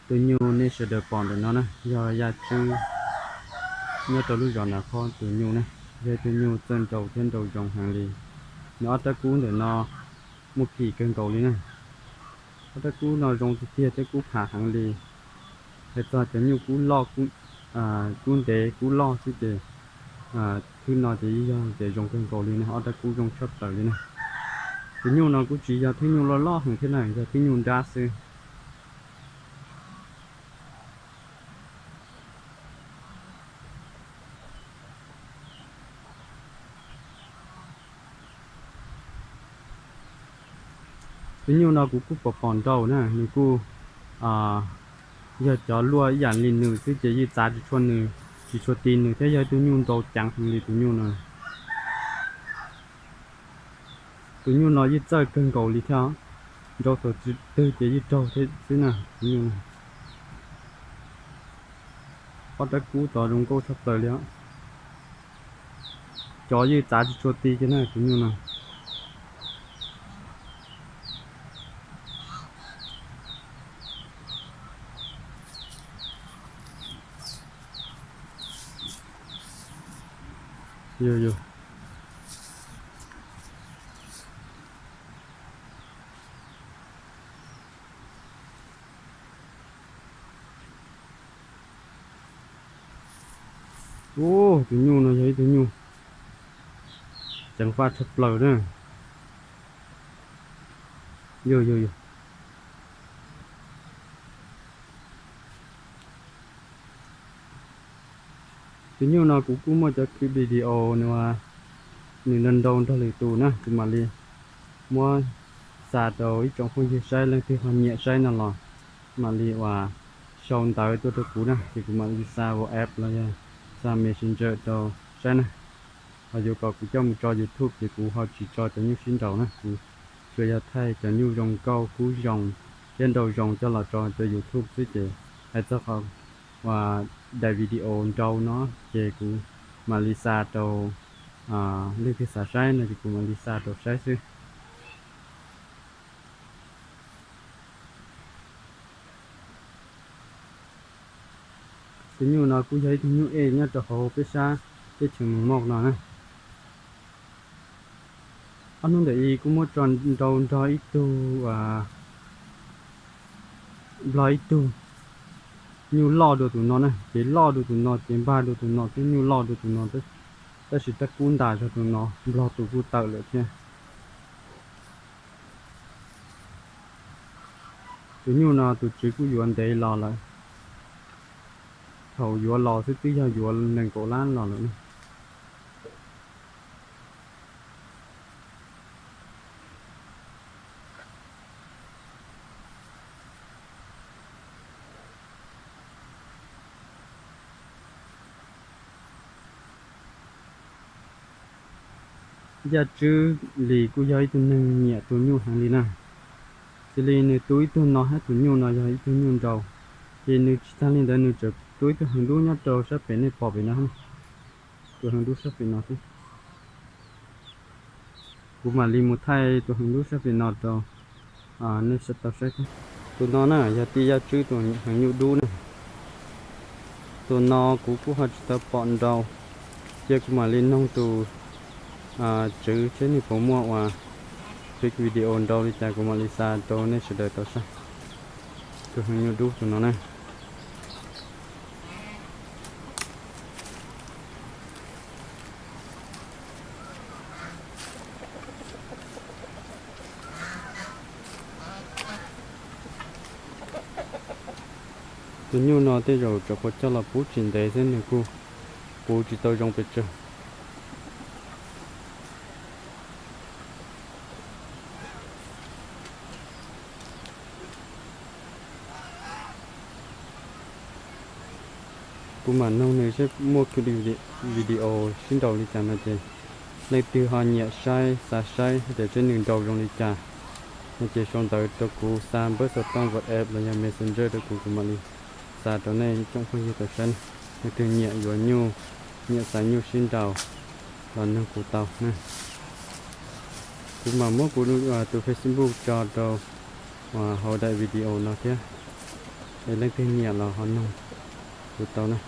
Tus nyuj nej sawv daws pom ntawm no na yog Yaj Tswb nyob rau lub zos Nav Khob tus nyuj na. Yog ib tug nyuj txawj nrau thiab nrau zoo heev li. Nws ob rab kub ntawm no muaj phim kawg nkaus li na. Ob rab kub no zoo tiag tiag thiab kub pham heev li. Hais txog cov nyuj kub loj, kub ntev kub loj xwb ces thwb no ces yog tias zoo kawg nkaus li na, ob rab kub zoo tshaj plaws li na. Tus nyuj no kuj tsis yog thwb nyuj loj loj heev thiab na, yog thwb nyuj nrab xwb. Tus nyuj no kuv kuj pom pom nrau na, nws kuj yog cov luaj ib yam li nws xwb ces yeej txav tsis tshua nws, tsis tshua ti nws thiab, yog ib tug nyuj nrau ceev heev li tus nyuj no. Tus nyuj no yeej txawj kawg nkaus li thiab, nrau thaum twg ces yeej raug thiab xwb na tus nyuj no. Ob rab kub tod zoo nkauj tshaj plaws li os. Cov yeej txav tsis tshua ti kiag na tus nyuj no. Yog, yog. Ub, tus nyuj no yog ib tug nyuj ceev faj tshaj plaws na. Yog, yog, yog. Tus nyuj no kuv kuj muaj cov clip video nws, nws nrau nrau nrog lwm tus na, kuv mam li muab xa rau ib tsoom phooj ywg saib, leej twg ho nyiam saib no los mam li uas sau ntawv tuaj rau kuv na, ces kuv mam li xa WhatsApp los yog xa Messenger rau saib na. Ho yuav kom kuv coj mus tso YouTube ces kuv ho tsis tso cov nyuj sib nraus na, kuv tsuas yog thaij cov nyuj zoo nkauj kub zoo thiab nrau zoo coj los tso rau YouTube xwb ces hais txog qhov uas daim video nrau no ces kuv mam li xa rau leej twg xav saib no ces kuv mam li xa rau saib xwb. Tus nyuj no kuj yog ib tug nyuj ej nyob rau hauv peb sab teb chaws Moos Moj no na. Ob hnub ntawm i kuj muab tso nrau nrog ib tug, nplog ib tug nyuj loj dua tus no na, ces loj dua tus no, ces npag dua tus no, twb nyuj loj dua tus no, tab sis rab kub ntas zog tus no, nplog tus kuj tawm lawm thiab. Tus nyuj no tus tswv kuj yuav ntev los lawm, thaum yuav los xwb twb yog yuav nees nkaum lab los lawm. Yaj Tswb Lis kuj yog ib tug neeg nyiam tus nyuj heev li na. Xws li nws tu ib tug no thiab, tus nyuj no yog ib tug nyuj nraus, ces nws tsis tag li ntawd nws tseem tu ib tug heev dub nyob rau sab pem nej pom pem no, tus heev dub sab pem no xwb. Kuv mam li mus thaij tus heev dub sab pem no rau nej sawv tau saib thiab. Tus no na yog tij Yaj Tswb tus heev nyuj dub na. Tus no kuv kuj ho tsis tau pom nrau, cia kuv mam li noog tus tswv seb nws puas muaj uas clip video nrau li cas kuv mam li xa rau nej sawv daws tau saib. Tus heev nyuj dub tus no na. Tus nyuj no tej zaum tsam kuv coj los pub tsis ntev xwb nws kuj puv tsis tau zoo pes tsawg. Kuv mam noog nws seb muaj video sib nraus li cas no ces leej twg ho nyiam saib xav saib hais tias seb nws nrau zoo li cas no ces sau ntawv rau kuv, xa npawb xov tooj WhatsApp los yog Messenger rau kuv, kuv mam li xa rau nej ib tsoom phooj ywg tau saib na. Leej twg nyiam yuav nyuj, nyiam xav nyuj sib nraus los noog kuv tau na. Kuv mam muab kuv tus Facebook tso rau hauv daim video no thiab. Leej twg nyiam los ho noog kuv tau na.